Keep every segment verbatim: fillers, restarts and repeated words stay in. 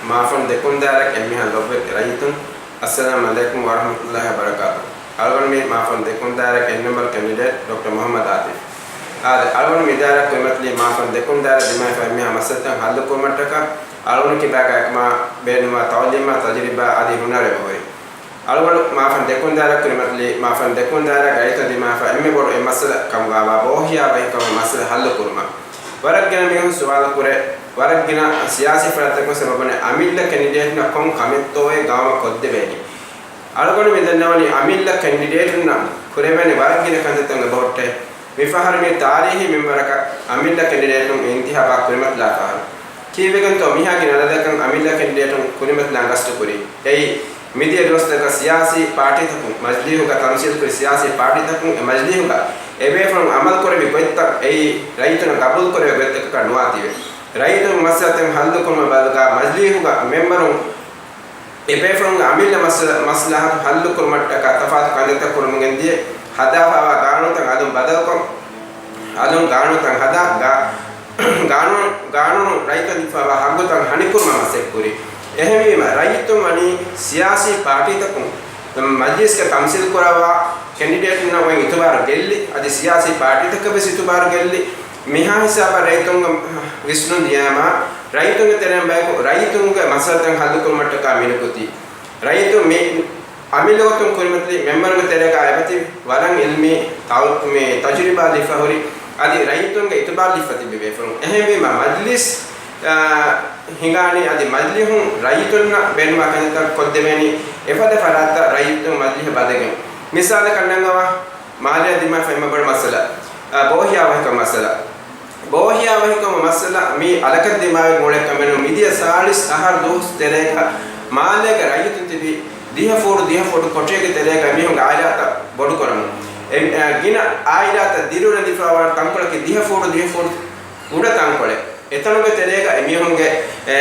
މާފަން ދެކުން ދާއިރާގެ އެންމެހާ ލޮބުވެތި ރައްޔިތުން، އައްސަލާމް ޢަލައިކުމް ވަރަޙްމަތުﷲި ވަބަރަކާތުހު. އަޅުގަނޑު މި މާފަން ދެކުން ދާއިރާގެ އެއް ނަމްބަރު ކެންޑިޑޭޓް ޑޮކްޓަރ މުޙައްމަދު އާތިފް. އާދެ، އަޅުގަނޑު މި ދާއިރާ ކުރިމަތިލީ މާފަން ދެކުން ދާއިރާ ދިމާވެފަ އެންމެހާ މައްސަލަތައް ހައްލު ކުރުމަށްޓަކާ، އަޅުގަނޑު ކިބާގާ އެކަމާ ބޭނުންވާ ތަޢުލީމާ ތަޖުރިބާ އަދި ހުނަރެއް އެބަހުރި. އަޅުގަނޑު މާފަން ދެކުން ދާއިރާ ކުރިމަތިލީ މާފަން ދެކުން ދާއިރާގެ ރައްޔިތުން ދިމާވެފަ އެންމެ ބޮޑު އެއް މައްސަލަ ކަމުގައިވާ ބޯހިޔާ ވަހިކަމުގެ މައްސަލަ ހައްލު ކުރުމަށް. ވަރަށް ގިނަ މީހުން ސުވާލު ކުރޭ، ވަރަށް ގިނަ ސިޔާސީ ފަރާތްތަކުން އެބަ ބުނޭ އަމިއްލަ ކެންޑިޑޭޓުންނަށް ކޮން ކަމެއްތޯއޭ ގައުމަށް ކޮށްދެވޭނީ. އަޅުގަނޑު މި ދަންނަވަނީ އަމިއްލަ ކެންޑިޑޭޓުންނަށް ކުރެވޭނެ ވަރަށް ގިނަ ކަންތައްތައް އެބަހުއްޓޭ. މިފަހަރު މި ތާރީހީ މިންވަރަކަށް އަމިއްލަ ކެންޑިޑޭޓުން އިންތިހާބާ ކުރިމަތިލާ ފަހަރު. ކީއްވެގެންތޯ މިހާ ގިނަ އަދަދަކަށް އަމިއްލަ ކެންޑިޑޭޓުން ކުރިމަތިލާން ގަސްތުކުރީ؟ އެއީ، މިދިޔަ ދުވަސްތަކަށް ސިޔާސީ ޕާޓީތަކުން މަޖިލީހުގަ ތަމްސީލްކުރި ސިޔާސީ ޕާޓީތަކުން އެ މަޖިލީހުގަ އެބޭފުޅުން އަމަލުކުރެއްވި ގޮތްތައް އެއީ، ރައްޔިތުންނަށް ގަބޫލުކުރެވޭ ގޮތްތަކަކަށް ނުވާތީވެ. ރައްޔިތުންގެ މައްސަލަތައް ހައްލުކުރުމަށް ބަލަގާ މަޖިލީހުގަ މެމްބަރުން އެބޭފުޅުންގެ އަމިއްލަ މައްސަ-، މަސްލަހަތު ހައްލުކުރުމަށްޓަކާ ތަފާތު ކަންތައްތައް ކުރަމުން ގެންދިޔަ، ހަދާފައިވާ ގާނޫނުތައް އަލުން ބަދަލުކޮށް، އަލުން ގާނޫނުތައް ހަދާ، ގާ-، ގާނޫނު، ގާނޫނު ރައްޔިތުން ދީފައިވާ ހައްގުތައް ހަނިކުރުމަށް މަސައްކަތްކުރި. އެހެންވީމަ، ރައްޔިތުން ވަނީ ސިޔާސީ ޕާޓީތަކުން މަޖިލީސްގަ ތަމްސީލް ކުރައްވާ ކެންޑިޑޭޓުންނަށް އޮތް އިތުބާރު ގެއްލި، އަދި ސިޔާސީ ޕާޓީތަކަށް ވެސް އިތުބާރު ގެއްލި، މިހާ ހިސާބަށް ރައްޔިތުންގެ ވިސްނުން ދިޔައިމާ، ރައްޔިތުންގެ ތެރެއިން ބަޔަކު ރައްޔިތުންގެ މައްސަލަތައް ހައްލުކުރުމަށްޓަކާ މިނުކުތީ. ރައްޔިތުން މި އަމިއްލަ ގޮތުން ކުރިމަތިލި މެމްބަރުންގެ ތެރޭގަ އެބަތިބި ވަރަށް އިލްމީ ތައު-، މި ތަޖުރިބާ ލިބިފަ ހުރި، އަދި ރައްޔިތުންގެ އިތުބާރު ލިބިފަ ތިބި ބޭފުޅުން. އެހެންވީމަ މަޖްލިސް، އާ، ހިނގާނީ އަދި މަޖްލިހުން ރައްޔިތުންނަށް ބޭނުމާ ކަންތައް ކޮށްދެވޭނީ އެފަދަ ފަރާތްތައް ރައްޔިތުން މަޖްލިހަށް ބަދެގެން. މިސާލަކަށް ނަންގަވާ، މާލެއަށް ދިމާވެފަ އެންމެ ބޮޑު މައްސަލަ، އާ، ބޯހިޔާވަހިކަމު މައްސަލަ. ބޯހިޔާވަހިކަމު މައްސަލަ މީ އަލަކަށް ދިމާވެގެން އުޅޭ ކަމެއް ނޫން. މިދިޔަ ސާޅީސް އަހަރު ދުވަހު ތެރޭގަ މާލޭގެ ރައްޔިތުން ތިބި ދިހަ ފޫޓު ދިހަ ފޫޓު ކޮޓީގެ ތެރޭގަ މީހުންގެ އާއިލާތައް ބޮޑުކުރަމުން. އެ، އަ، ގިނަ އާއިލާތައް ދިރިއުޅެން ދިފާވާން ތަންކޮޅަކީ ދިހަ ފޫޓު ދިހަ ފޫޓު ކުޑަ ތަންކޮޅެއް. އެތަނުގެ ތެރޭގަ އެމީހުންގެ، އެ،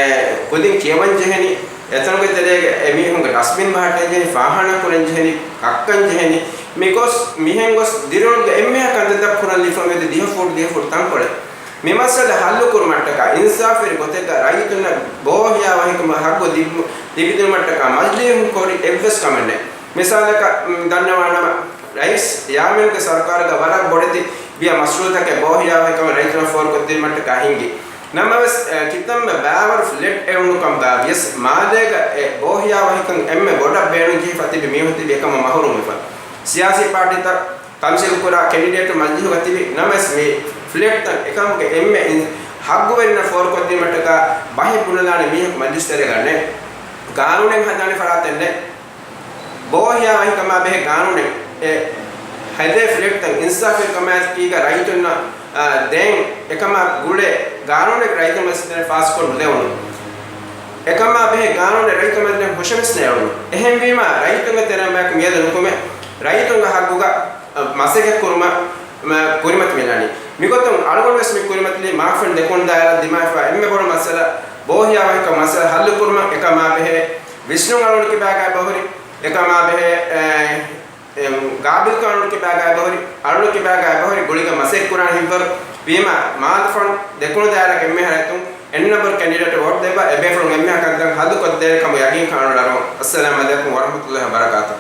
ކުދިން ކިޔަވަން ޖެހެނީ، އެތަނުގެ ތެރޭގަ އެމީހުންގެ ޑަސްބިން ބަހައްޓަން ޖެހެނީ، ފާހާނާ ކުރަން ޖެހެނީ، ކައްކަން ޖެހެނީ. މި ގޮސް، މިހެން ގޮސް ދިރިއުޅުމުގެ އެންމެހާ ކަންތައްތައް ކުރަން ލިބިފަ މިއަދު ދިހަ ފޫޓު ދިހަ ފޫޓު ތަންކޮޅެއް. މި މައްސަލަ ހައްލުކުރުމަށްޓަކާ އިންސާފުވެރި ގޮތެއްގަ ރައްޔިތުންނަށް ބޯހިޔާވަހިކަމުގެ ހައްގު ލިބު-، ލިބިދިނުމަށްޓަކާ މަޖްލީހުން ކުރި އެއްވެސް ކަމެއް ނެތް. މިސާލަކަށް، މް، ދަންނަވާނަމަ، ރައީސް ޔާމީންގެ ސަރުކާރުގަ ވަރަށް ބޮޑެތި ބިޔަ މަޝްރޫއުތަކެއް ބޯހިޔާވަހިކަމަށް ރައްޔިތުންނަށް ފޯރުކޮށްދިނުމަށްޓަކާ ހިންގި. ނަމަވެސް، އެ، ކިތަންމެ ބައިވަރު ފްލެޓް އެޅުނު ކަމުގަ ވިޔަސް، މާލޭގަ އެ ބޯހިޔާވަހިކަން އެންމެ ބޮޑަށް ބޭނުންޖެހިފަ ތިބި މީހުން ތިބި އެކަމަށް މަހުރޫމްވެފަ. ސިޔާސީ ޕާޓީތައް ތަމްސީލުކުރާ ކެނޑިޑޭޓު މަޖްލިހުގަ ތިބި ނަމަވެސް، މި ފްލެޓްތައް އެކަމުގެ އެންމެ އިން-، ހައްގުވެރިންނަށް ފޯރުކޮށްދިނުމަށްޓަކާ ބަހެއް ބުނެލާނެ މީހަކު މަޖްލިސް ތެރޭގަ ނެތް. ގާނޫނެއް ހަދާނެ ފަރާތެއް ނެތް. ބޯހިޔާވަހިކަމާ ބެހޭ ގާނޫނެއް އެ ހެދޭ ފްލެޓްތައް އިންސާފުވެރިކަމާއެކީގަ ރައްޔިތުންނަށް، އާ، ދޭން އެކަމާ ގުޅޭ ގާނޫނެއް ރައްޔިތުން މަޖިލިސް ތެރެއިން ފާސްކޮށް ނުދެވުނު. އެކަމާ ބެހޭ ގާނޫނެއް ރައްޔިތުން މަޖިލިސް ހުށަވެސް ނެއުނު. އެހެންވީމާ ރައްޔިތުންގެ ތެރެއިން ބަޔަކު މިއަދު ނުކުމެ، ރައްޔިތުންގެ ހައްގުގަ، އަ، މަސައްކަތް ކުރުމަށް، މަ، ކުރިމަތިވެލާނީ. މިގޮތުން އަޅުގަނޑު ވެސް މި ކުރިމަތިލީ މާފަން ދެކުން ދާއިރާ ދިމާވެފަ އެންމެ ބޮޑު މައްސަލަ، ބޯހިޔާވަހިކަމު މައްސަލަ ހައްލު ކުރުމަށް އެކަމާ ބެހޭ ވިސްނުން އަޅުގަނޑު ކިބާގަ އެބަހުރި، އެކަމާ ބެހޭ، އެ، އެ، ގާބިލްކަން އަޅުގަނޑު ކިބާގަ އެބަހުރި، އަޅުގަނޑު ކިބާގަ އެބަހުރި ގުޅިގެން މަސައްކަތް ކުރާނެ ހިތްވަރު ވީމަ، މާލެ ފަން ދެކުނު ދާއިރާގެ އެންމެހާ ރައްޔިތުން އެއް ނަމްބަރު ކެންޑިޑޭޓަށް ވޯޓް ދެއްވާ އެބޭފުޅުން އެންމެހާ ކަންތައް ހައްލު ކޮށްދޭނެ ކަމަށް ޔަގީންކަން އަޅުގަނޑު އަރުވަން. އައްސަލާމް ޢަލައިކުމް ވަރަޙްމަތުﷲި ވަބަރަކާތުހު.